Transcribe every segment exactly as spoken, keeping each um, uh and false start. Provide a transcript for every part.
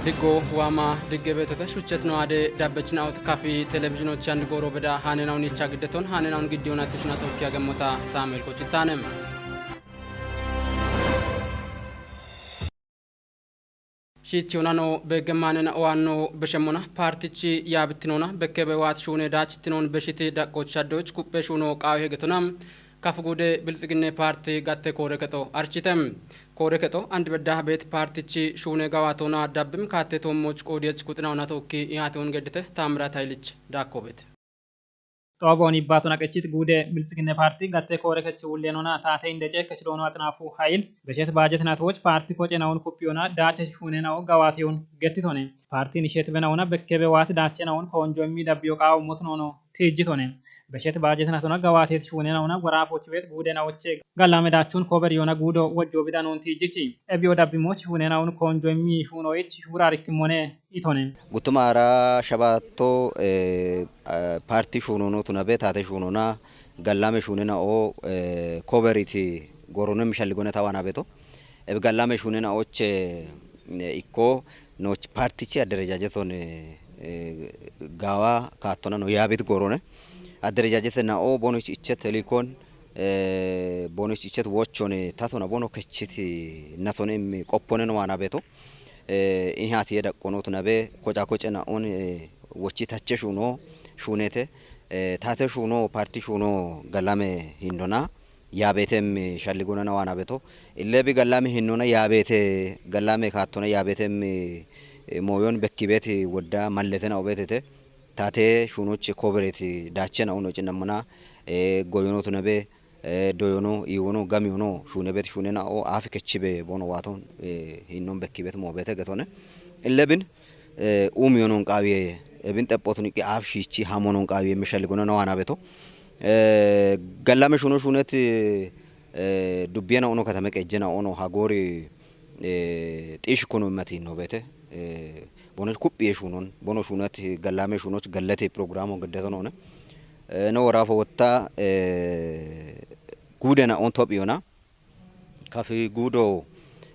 Go wama digge beetote shuchet no ade dabbechinaut kafi televizhinochi and goro beda hanenawun icha giddeton hanenawun giddiyonatesh na tokki agemmota Samuel Kochitane. Shiichi hunano beeggemmaanena owaanno beshemmona paartichi yaabittinona bekkebe waat shuune daachittinon beshiti daqqochi shaddoch kuppe shuuno qaawi hegetona kafu guude bilxiginne paarti gatte koore kexo archite. Koore kexo andi bedda beet paartichi shuune gawaatona dabbim kaatte toommoch qoodiyech quxinaona tookki ihaatihun geddite Taamiraat Hayilich daakkoobet. Xooboon ibbaatona qechit guude bilxiginne paarti gatte koore kechi wulleenona taate inde ceekkechi doono Axinaafu Hayil beshet baajetinatoch paarti kocenawun kuppiyona daache shuunenao gawaatihun gettitone. Paarti inisheetivenawuna bekkebe waat daachenawun koonjo immi dabbiyo qaawo motinono tiijjitone. Beshet baajetinatona gawaatet shuunenawuna woraafochi beet guudenawoche gallame daachun kober yona guudo wojjo bidanun tiijjichi. Ebiyo dabbimoch shuunenawun koonjo immi shuunoyich hurarikkimmone itone. Guttuma ara shabaatto, eh, eh, paarti shuunono tunabe taate shuunona gallame shuunena o, eh, koberiti gorone mishalligone tawana beto. Ebe gallame shuunena oche, eh, ikko noch paartichi adderejajeton, eh, eh, gawa kaattona no yaabit gorone. Adderejajete na o bono ichet telikon, eh, bono ichet wochone tatona bono kechiti natone mi qoppone no wana beto. Eh, inhati ye daqqono tunabe koca koce na on, eh, wochi tache shuuno shuunete, eh, taate shuuno paarti shuuno gallame hindona yaabetem shalligona na wana beto. Illebi gallame hindona yaabete gallame kaattona yaabetem, eh, mooyon bekkibet wodda malletena obetete. Taate shuunoch kobereti daachena uno cinnamuna, eh, goyono tunabe, eh, doyono, iwono, gamiyono, shuunebet shuunena o afi kechibe bono waaton, eh, hinnon bekkibet moobete getone. Illebin, eh, umiyonon qaawiye, ebin xeppotun iqqi aaf shiichi hamonon qaawiye mishalligona no wana beto. Eh, gallame shuuno shuunet, eh, dubbiyena uno katame qejjena uno hagoori, eh, xiish kono imati no beete, eh, bono kuphiye shuunon, bono shuunat gallame shuunoch gallate programo geddeto none. Eh, no woraafo wotta, eh, guudena on tophiyona. Kafi guudo,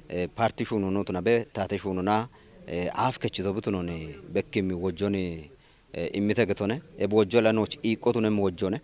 eh, paarti shuunono tunabe, taate shuunona, eh, aaf kechito butunoni bekkimi wojjoni, eh, immite getone, eb wojjo la nooch iiqqotunem wojjone.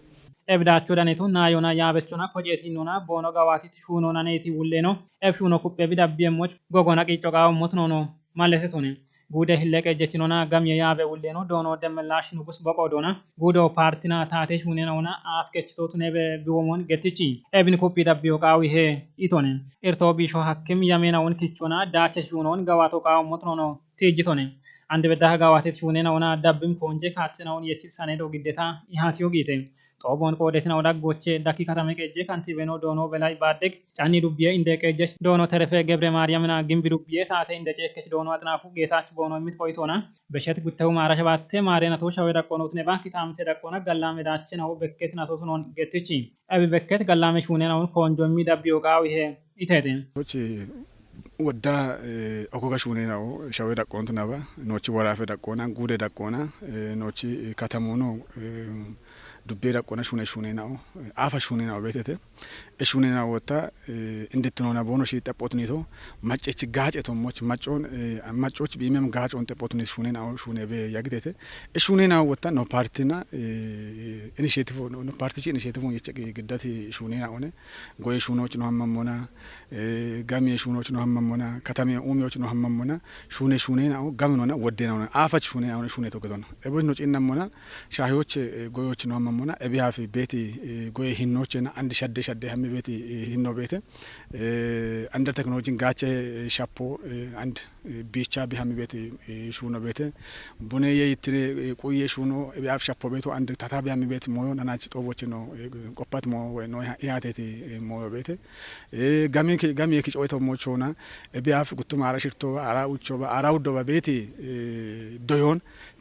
Eb daacho danitu naayona yaabechona koceetinnona boono gawaatit shuunona neeti wulleeno, eb shuuno kuppe bi dabbiyemmoch gogona qiicco qaawommot noono, mallesitone. Guude hille qejjechinona gamiye yaabe wulleeno doono Demmellaash Nugus boqo doona, guudo paartina taate shuunenawona aaf kechitootun ebe biwomon gettichi, ebin kuphi dabbiyo qaawi he itone. Irto biisho hakkim yamenawon kichona daache shuunon gawaato qaawommot noono, tiijjitone. Andi beddaha gawaatet shuunenawona dabbim koonje kaattenawon yechit sanedo giddeta ihaatiyo giite. Xoobon qoodetinao daggoche dakki katame qejje kantibeno doono Belay Baaddeg canni dubbiye inde qejjech doono Terefe Gebre Maariyamina gimbi dubbiye taate inde ceekkech doono Axinaafu Geetaach boono immit qoyitona. Beshet guttehu maara shabatte maarenato shawe daqqono tuneba kitaamte daqqona gallame daachenao bekket nato tunon gettichi. Ebi bekket gallame shuunenawon koonjo immi dabbiyo qaawi he itete. Nochi wodda, eh, okoga shuunenao shawe daqqoon tunaba, nochi woraafe daqqoona, guude daqqoona, eh, nochi, eh, katamono, eh, dubbe daqqoona shuune shuunenao, eh, aafa shuunenao beetete. E shuunenao wotta, eh, indittinona boono shi xepphotunito, maccechi gaace tommoch, maccoon, eh, maccoch biimem gaacoon xepphotunis shuunenao shuune be yagitete. E shuunenao wotta no paartina, eh, initiative, no, no paartichi initiative yeche giddati shuunenaone. Goye shuunoch no hammammona, eh, gamiye shuunoch no hammammona, katamiye uumiyoch no hammammona, shuune shuunenao, gaminona, woddenawona, aafach shuunenaone, shuune togetona. Eboch no ciinnammona, shaahiyoch, eh, goyoch no hammammona, ebihafi beeti, eh, goye hinnochena, andi shadde shadde hammi beeti, eh, hinno beete, eh, anda teknolojin gaache, eh, shappo, eh, and, eh, biicha bihammi beeti, eh, shuuno beete, bune ye yittire, eh, quye shuuno, ebihafi shappo beeto, and tata bihammi beeti, mooyo nanach xoobochi no, eh, qoppat mo, we no iha-, ihaateti, eh, mooyo beete. Eh, gami ki-, gami ye kicoito mochona, ebihafi guttuma ara shirto, ara uchoba, ara uddoba beeti, eh, doyon,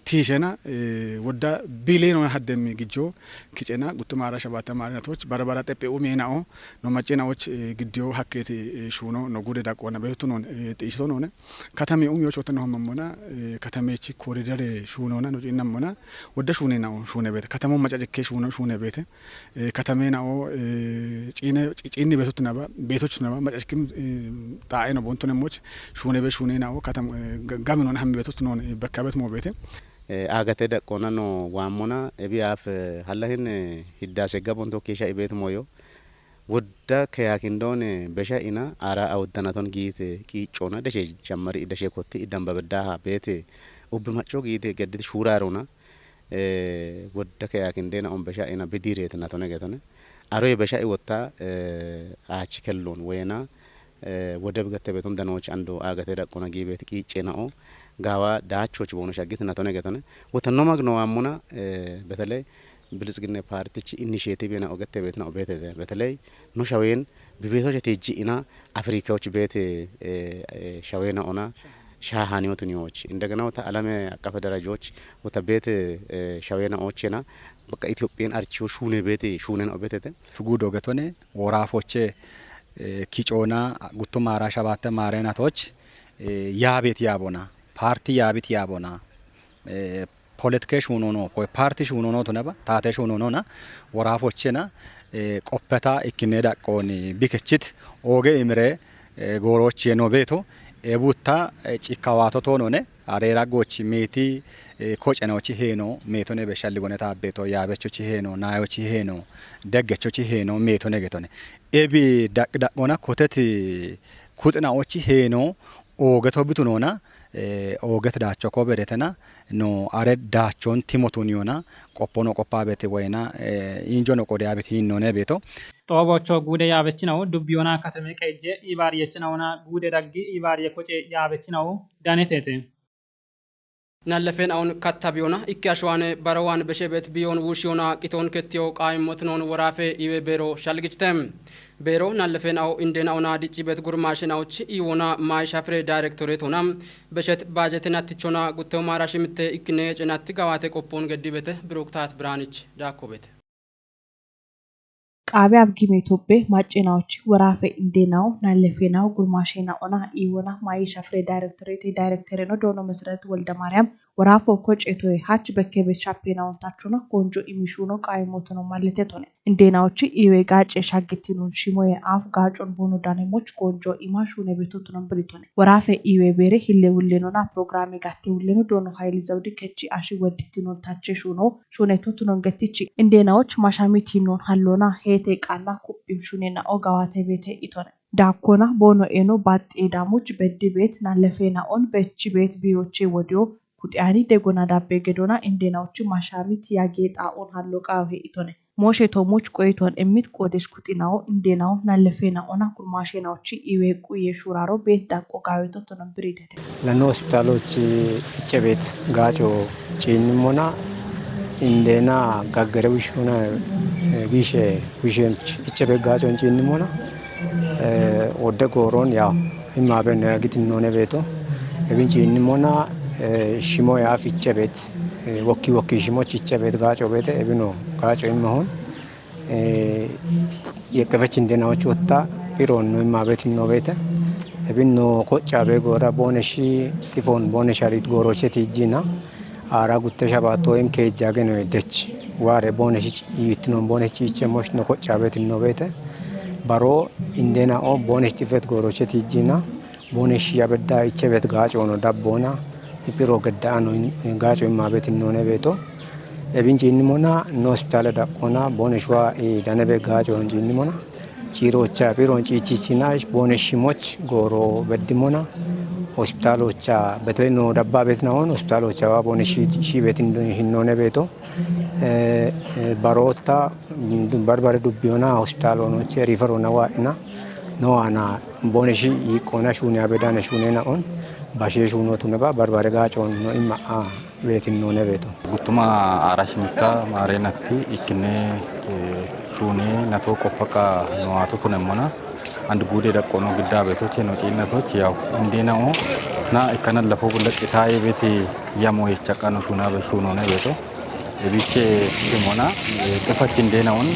tiishena, eh, wodda biliyoona haddemmi gijjo kicena guttuma ara shabaata maarinatoch bara bara xephe umeena'o no macceena'och, eh, giddiyo hakkeeti, eh, shuuno no gude daqqoona beetu noon, eh, xiishito noone. Katami umiyoch wotta no hammammona, eh, katameechi koridere shuunona no ciinnammona wodda shuuneena'o shuune beete. Katamo macacikke shuuno shuune beete. Eh, katameena'o, eh, ciine, ci-, ciinni beetuttinaba, beetochtunaba, macackim, eh, xaa'eno boontonemmoch, shuunebe shuuneena'o, katam-, eh, ga-, gaminona hammi beetuttunoon, eh, bekkabet moo beete. Eh, aagate daqqoona no waammona, ebi aaf, eh, hallahin, eh, hiddaase gabon tokkiisha ibeet mooyo. Wodda keyakindoon, eh, besha ina, aara awuddanaton giite qiiccoona, deshe jammari, deshe kotti, idamba beddaha beete, ubbi macco giite geddit shuuraarona, eh, wodda keya kindeena on besha ina bidireeti natone getone. Aroye besha i wotta, eh, aachi kelloon weyena, eh, wodeb gatte beton danooch ando aagate daqqona giibeeti qiicce na'o, gaawa daachoch boono shaggit natone getone. Wotta no magno waammona, eh, beteley Bilitsginne Partich initiative na ogette beetina obeetete. Beteley no shaween bibeetoche tiijji ina Afrikawoch beete, eh, eh, shaweena ona shaahaniyootiniyoch. Indegena wota alame aqafe darajoch wota beete, eh, shaweena ochena baka Itophiyan archiyo shuune beete, shuunena obeetete. Fugudo getone, woraafoche, eh, kicoona, gutto maara shabaatte maareenatoch, eh, yaabeet yaabona, paarti yaabit yaabona, eh, poletike shuunono, koy paarti shuunono tunaba, taate shuunonona, woraafochena, eh, qoppeta ikkine daqqooni bikechit, ooge imire, eh, goorochie no beeto, ebutta, eh, cikkawaato toonone, areera goochi meeti, eh, kocenochi heeno, meetone beshalligone taabbeeto, yaabechochi heeno, naayochi heeno, deggechochi heeno, meetone getone. Ebi daq-, daqqona koteti kuxinaochi heeno, oogeto bitunona, eh, ooget daacho ko beretena, no are daachon timotuniyona, qoppono qoppa beti woyena, eh, injono qode abit hinnone beeto. Xoobocho guude yaabechinawu dubbiyona katame qeejje ibaar yechinauna guude daggi ibaar yekoce yaabechinawu danetete. Nallefeen aun katta biyona, ikke ashuwaane barawaan beshe beet biyoon wushiyona qitoon kettiyo qaayimmot noon woraafe iwe beero shalgichite. Beero nallefeen awo indeen awona dicci beet gurmaashen awoch iwona maayish afire daayirektoreet ona beshet baajeten attichona gutteo maara shimitte ikkine cenatti gawaate qoppoon geddi beete Biruktaat Biraanich daakko beete. Qaabe abgime Itophe maccenaochi woraafe indeenawo nallefeenawo gurmaasheena ona iwona maayish afire daayirektoreete daayirektereno doono Meseret Wolde Maariyam woraafo koce toye hach bekkebet shappeenawontachona konjo imishuno qaayimotono malletetone. Indeenawochi iwe gaace shaggitinun shimoye aaf gaacon bono danemoch konjo ima shune betotonon biritone. Woraafe iwe beere hille wullenona programe gatte wulleno doono Hayil Zawdi kechi ashi wedditinun tache shuno shune totonon gettichi. Indeenawoch mashamit hinnon hallona heete qaalla kuphim shunena o gawaate beete itone. Daakkona boono eno baxxeedamoch beddi beet nallefeena'on bechi beet biyoche wodiyo kuxiyani degona dabbe gedona indeenawochi mashamit yageexa'on hallo qaawe itone. Mooshe toomoch qoyiton emmit qoodesh kuxinawo indeenawo nallefeena'ona gurmaashenawochi iwe quye shuuraro beet daqqo gaawetotonon biritete. Lanno hospitaaloch icce beet gaaco ciinnimmona indeena gaggere wishshona, eh, wishe, wishe icce beet gaacon ciinnimmona, eh, wodde gooroon yaw imma benne gitinnoone beeto. Ebin ciinnimmona, eh, shimo yaaf icce beet, eh, wokki wokki shimoch icce beet gaaco beete, ebino gaaco immahon. Eh, yeqqefech indenawoch wotta phiroon no imma beetinno beete. Ebin no kocca be goora booneshi xifoon boonesh arit gooroche tiijjina. Aara gutte shabaatto woyim keejjageno dech waare boonesh iittinon boonesh ciiche mosh no kocca beetinno beete. Baro indena'o boonesh xifet gooroche tiijjina. Boonesh yabedda ichebet gaaco no dabboona. Iphiro gedda ano in-, gaaco imma beetinnoone beeto. Ebin ciinnimona no hospitaale daqqoona boonesh wa i danebe gaaco ciinnimona. Ciirocha phiron ciichichina boonesh shimoch gooro beddimona. Hospitaalocha betele no dabba beetinaon hospitaalocha wa boonesh shi, shi beetin hinnoone beeto. Eh, eh, baroota, mm, barbare dubbiyona hospitaal onoche riifer ona waa'ina. No ana boonesh yiiqqona shuune abedane shuunena on. Bashe shuunotuneba barbare gaacoon no imma a beetinnoone beeto. Guttuma aara shimitta maareenatti ikkine, eh, shuune nato qoppaqa no ato tunemmona. And guude daqqono gidda beetoche no ciinnatoch yaw indeena'o Na ikkana lafo bulla qitaye beti yamo ichaqano shuna be shuno ne beto. Ebiche simona, e, qefachin denaun,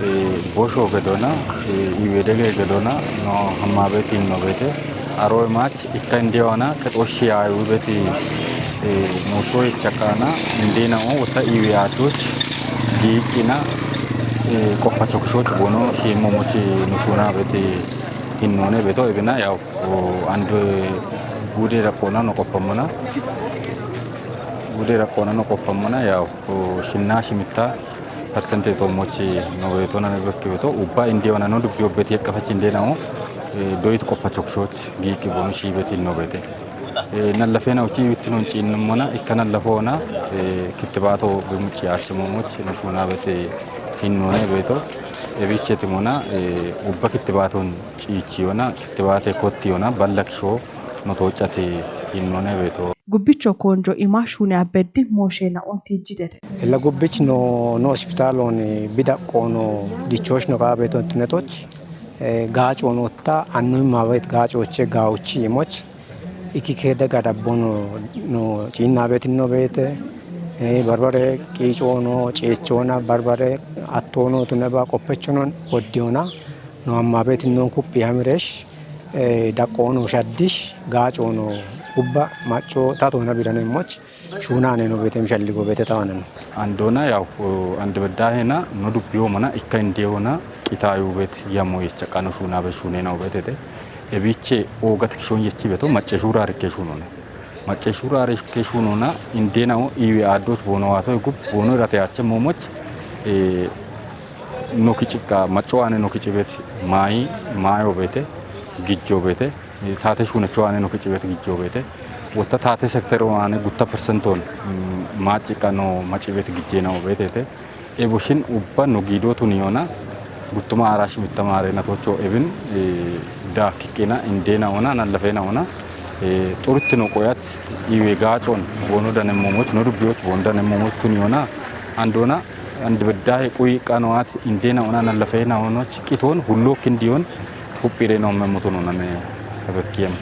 e, bosho gedona, e, iwedege gedona, no hamma beti no bete. Aro mach ikka indiwana, ket oshi ayu beti, e, moso ichaqana, indena o wata iwe adoch, giqina, e, qoppa chokishoch bono shimo mochi no shuna beti hinnone beto, ebina yaw, o, and, e, gude raqqona no qoppamona. Gude raqqona no qoppamona, yaw, o, shinna shimitta persente to mochi no beto na ne bekke beto. Ubba indiwana no dubbi obbeti yaqqafachin dena o, e, doit qoppa chokishoch giqi bono shibeti no bete. E, nallafena uchi witti non chin mona, ikkana lafona, e, kittibato be muchi ache momoch no shuna bete hinnone beto. Ebiche timona, e, ubba kittibaton cichiyona, kittibate kottiyona, ballakisho no toccati hinnone beto. Gubbicho konjo ima shune abbeddi mooshe na ontijjitete. Illa gubbich no, no hospitalon bidaqqo no dichosh no qabeton tinetoch, e, gaco no ta annu ima bet gacoche gauchi imoch, iki keda gadabbo no, no cinna betin no bete, e, barbare qico no, cecho na, barbare atto no, tuneba qoppecho no, oddiona, no amma betin no kuppi hamiresh, e, daqqo no shaddish, gaco no ubba, macco, tato na bidane moch, shunane no betem shalligo bete tawanano. Andona yaw, o, ande bedahena, no dubbiyo mana, ikka indiyona, qitayu bet yamo ichaqano shuna be shunena obetete. Ebiche o gat kishon yechi beto, macce shura rike shunona. Macce shura rike shunona, indena o iwe adoch bono wato, e, gub bono rate ache momoch, e, no kichika, macco ane no kichibet, mai, mai obete, gijjo bete, e, tate shuna cho ane no kichibet gijjo bete. Wota tate sekter ane gutta persenton, mm, machika no machibet gijjena obetete. Eboshin ubba no gido tuniyona, guttuma arash mittamare na tocho ebin, e, da kikena indena ona, nallafena ona, e, turutti no qoyat, iwe gacon, bono dane momoch, no dubbiyoch, bon dane momoch tuniyona, andona, and beddahe quyi qanoat indena ona nallafena ona chiqiton hullo kindiyon kuppire no memuto no nane tabekkiyem.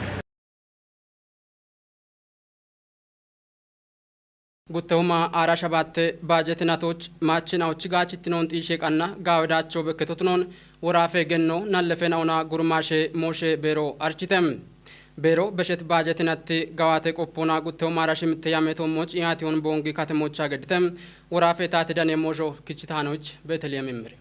Guttehuma aara shabatte baajete natoch maachinaochi gaachittinon xiishe qanna gaawedacho bekketotunon woraafe genno nallefena ona gurmaashe mooshe beero architem. Beero beshet baajetinatti gawaate qoppona guttehuma aara shimitte yame tommoch iyaatiyon boongi katemocha geddite woraafe taate dane moosho kichitaanoch Beeteliyem immire.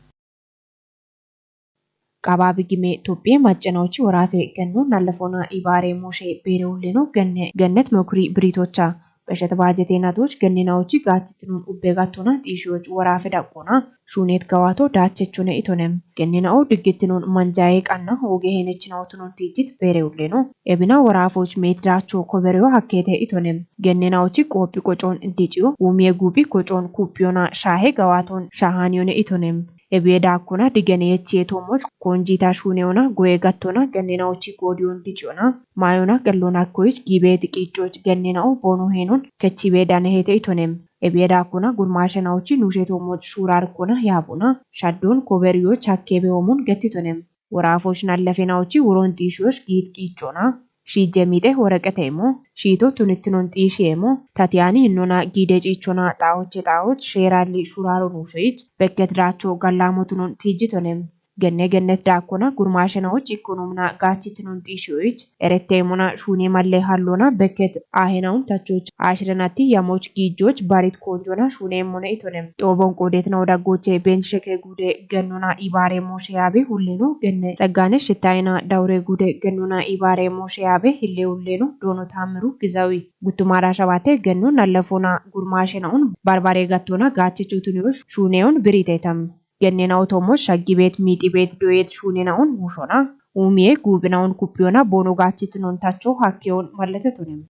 Qababi gime Tophiye maccanochi worate genno nallefona ibaare mooshe beere ulleno genne gennet mokuri biritocha. Beshet baajete natoch genninaochi gaachittinon ubbe gattona xiishiyoch worafe daqqona shunet gawato daachechone itonem. Gennina o diggittinon manjaye qanna hooge henechinaotunon tijjit beere ulleno. Ebina worafoch meet daacho kobereyo hakkete itonem. Genninaochi qoophi qocon diciyo, umiye guuphi qocon kuphiyona shaahe gawaton shaahaniyone itonem. Ebiye daakkona digene yechiye tommoch konjita shuneona goye gattona genninaochi koodiyon diciona. Mayona qellona koyich giibe diqiichoch gennina o boono heenon kechibe danehete itonem. Ebiye daakkona gurmaashenaochi nuushe tommoch shuurarkona yaabona. Shaddon koberiyoch hakkebe omon gettitonem. Woraafoch nallefenaochi wuron xiishiyoch giit qiichona. Shiije miixe woreqete imo, shiito tunittinon xiishiye imo, tatiyani innona giide ciichona xaawoche xaawoch sheeralli shuraro nuushoyich, bekket daacho gallamotunon tijjitonem. Genne gennet daakkona gurmaashenaoch ikkonomna gaachittinon xiishiyoyich, erette imona shuune malle hallona bekket aahenaun tachoch aashirenatti yamoch giijoch barit konjona shuune imone itonem. Xoobon qoodetina wodaggoche bent sheke guude gennona ibaare mooshe yaabe hulleno genne xeggane shittayina dawure guude gennona ibaare mooshe yaabe hille hulleno doono taammiru gizawi. Guttumara shabate genno nallefona gurmaashenaun barbare gattona gaachicho tuniyosh shuuneyon biritetam. Gennena otomoch shaggi beet miixi beet doyet shuunenaun muushona. Uumiye guuphinaun kuphiyona boono gaachitinon tacho hakkeyon malletetonem.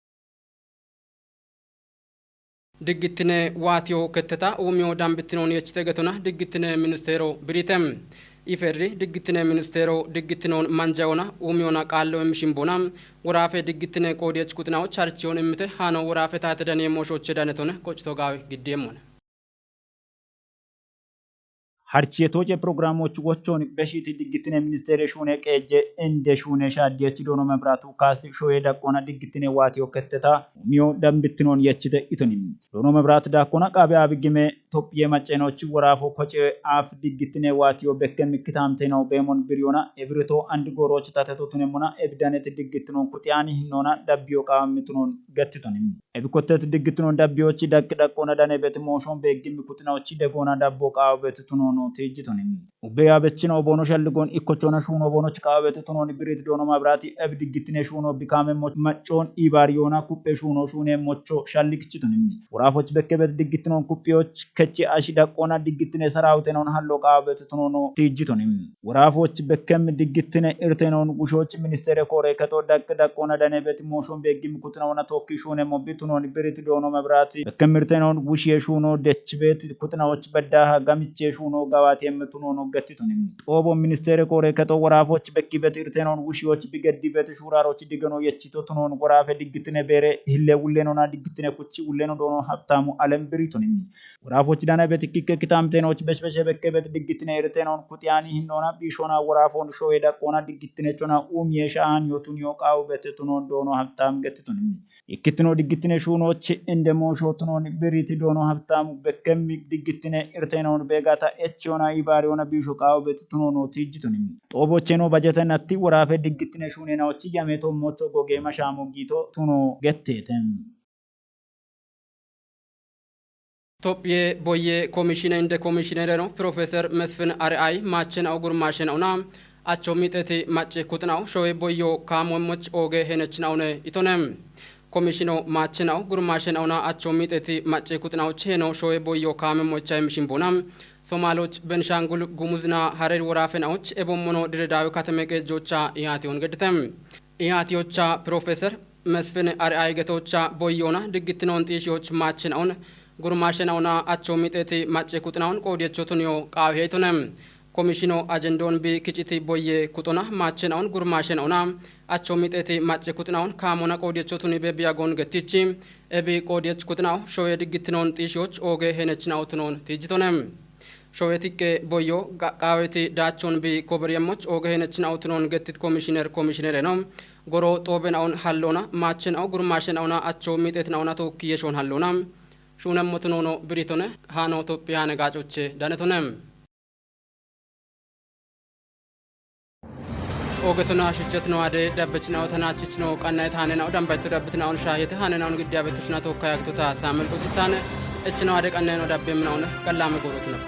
Diggittine waatiyo ketteta uumiyo dambittinoon yechite getona diggittine ministeero birite. Iferri diggittine ministeero diggittinoon manjayona uumiyona qaallo immishin bona woraafe diggittine qoodiyech kuxinawo charchiyoon immite haano woraafe taate daniye mooshoche danetone qoccito gaawe giddiyeemmona. Harchi yetooce pirogiraamochi wochooni beshiiti diggittine ministeere shuune qeejje inde shuune shaaddiyechi Doono Mebiraatu kaasi shoye daqqoona diggittine waatiyo ketteta umiyo dambittinoon yechite itoni. Doono Mebiraat daakkona qaabe aabigime Tophiye maccenochi woraafo koce aaf diggittine waatiyo bekke mikkitaamteno beemon biriyona ebirito andi gooroochi tateto tunemona ebidaneti diggittinoon kuxiyaani hinnoona dabbiyo qaawammi tunoon gettitoni. Ebikottet diggittinoon dabbiyochi daqqi dhaqqoona danebeti mooshon beeggimmi kuxinaochi degoona dabbo qaawabeti tunoono tiijjitoni. Ubbe yaabechino boono shalligoon ikkochoona shuuno boonochi qaawabeti tunooni biriiti Doono Mabiraati ebi diggittine shuuno bikaame mo-, maccoon iibaariyoona kuppe shuuno shuune mocho shalligichitoni. Woraafochi bekkebeti diggittinoon kuppiyochi kechi ashi dhaqqoona diggittine saraawutenoon hallo qaawabeti tunoono tiijjitoni. Woraafochi bekkem diggittine irtenoon gushochi ministeere koore keto daqqi dhaqqoona danebeti mooshon beeggimmi kuxinaona tookki shuune mobbi tunooni biriiti Doono Mabiraati bekkem irtenoon gushiye shuuno dechibeti kuxinaochi beddaaha gamiche shuuno gawaati emme tunoono gettitoni. Xoobo ministeere koore keto woraafochi bekkibeti irtenoon gushiyochi bigeddibeti shuuraarochi digeno yechito tunoon woraafe diggittine beere hille wullenona diggittine kuchi wulleno Doono Habtaamu alem biriitoni. Woraafochi danebeti kikke kitaamtenochi beshbeshe bekkebeti diggittine irtenoon kuxiyaani hinnoona biishoona woraafoon shoye dhaqqoona diggittine chona uumiye sha'aaniyo tuniyo qaawubete tunoon Doono Habtaam gettitoni. Ikkittino diggittine shuunochi inde moosho tunoon biriiti Doono Habtaamu bekkemmi diggittine irtenoon beegata echiyoona iibaariyoona biisho qaawubete tunoono tiijjitoni. Xoobocheno bajete natti woraafe diggittine shuunenaochi yameeto mocho gogeema shaamo giito tuno getteete. Tophiye boyye komishine inde komishinereno Pirofeser Mesfin Ari'ay maachenao gurmaashena'ona acho miixeti macce kuxinao showe boyyo kaamommoch ooge henechina'one itone. Komishino maachenao gurmaashena'ona acho miixeti macce kuxinaoch heno showe boyyo kaamommocha emishinbona. Somaaloch Benishangul Gumuzna Harer woraafenaoch ebommono Dire Daawi katame qeejjocha ihaatiyon geddite. Ihaatiyocha Pirofeser Mesfin Ari'ay getocha boyyoona diggittinoon xiishiyoch maachena'on gurmaashena'ona acho miixeti macce kuxina'on qoodiyecho tuniyo qaawihe itone. Komishino ajendoon bi kiciti boyye kuxona maachena'on gurmaashena'ona acho miixeti macce kuxina'on kaamona qoodiyecho tunibe biyagoon gettichi ebi qoodiyech kuxina'o showe diggittinoon xiishiyoch ooge henechina'o tunoon tiijjitone. Showe tiqqe boyyo qaqqaaweti daachon bi koberiyemmoch ooge henechina'o tunoon gettit komishiner komishinereno goro xoobena'on halloona maachena'o gurmaashena'ona acho miixetina'ona tookki yeshoon halloona. Shuunemmo tunoono biritone haano Tophiyaane gaacoche danetone. Oogetona shuchetino ade dabbechinaota naachichino qannaye taanenao dambayto dabbitinaon shaahete haanenao giddi abettochina tookka yaagitota saamel qujittaane echino ade qannayeno dabbeemmina'one qallaame goorotino.